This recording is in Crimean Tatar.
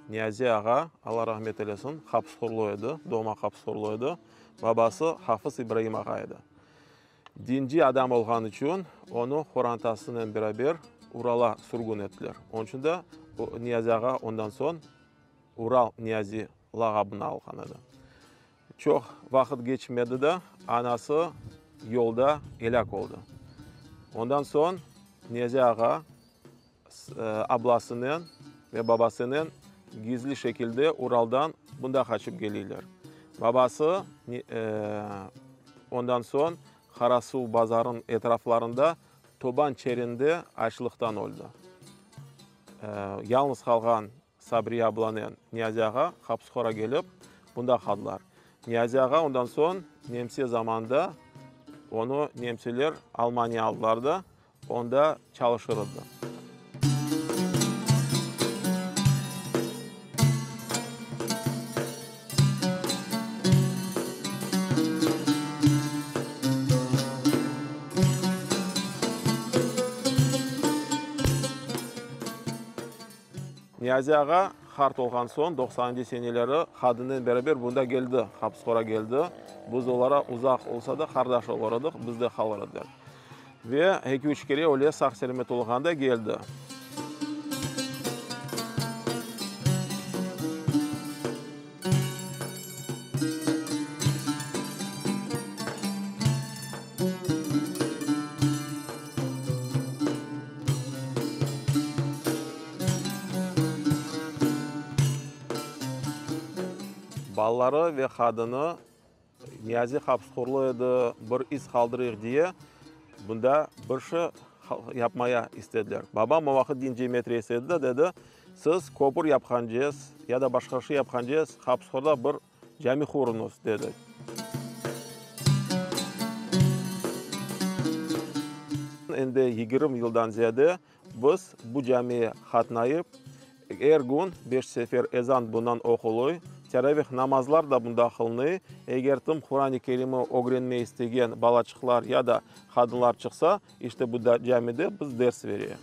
Niyazi ağa, Alla rahmet eylesin, Hapıshorlu edi, doğma Hapıshorlu edi. Babası Hafız İbraim ağa edi. Dinci adam olğanı içün onı qorantasınen beraber Urala sürgün ettiler. Onıñ içün de Niyazi ağa ondan soñ Ural Niyazi lağabını alğan edi. Çoq vaqıt keçmedi de, anası yolda elâk oldı. Ondan soñ Niyazi ağa ablasınen ve babasınen gizli şekilde Uraldan bunda qaçıp keliyler. Babası ondan soñ Qarasuv bazarınıñ etraflarında toban çerinde açlıqtan öldi. Yalnız qalğan Sabriye ablanen Niyazi ağa Hapıshora kelip, bunda qaldılar. Niyazi ağa ondan soñ nemse zamanında onı nemseler Almaniya aldılar da, onda çalışır edi. Niyazi ağa qart olğan soñ, doqsanıncı seneleri qadınnen beraber bunda keldi, Hapıshora keldi. Biz olara uzaq olsa da, qardaş olur edik, bizde qalır ediler. Ve eki-üç kere öyle sağ-selâmet olğanda keldi. Balaları ve qadını Niyazi hapıshorlı edi, bir iz qaldırıyıq diye, bunda bir şey yapmaya istediler. Babam o vaqıt din cemiyet reisi edi de, dedi, siz köpür yapqancez ya da başqa şey yapqancez, Hapıshorda bir cami quruñız, dedi. Endi 20 yıldan ziyade biz bu camiye qatnayıp, er kün beş sefer ezan bundan oqulıy, teravih namazlar da bunda qılınıy. Eger tım Quran-ı Kerim'i ögrenmey istegen balaçıqlar ya da qadınlar çıqsa, işte bu camide biz ders bereyik.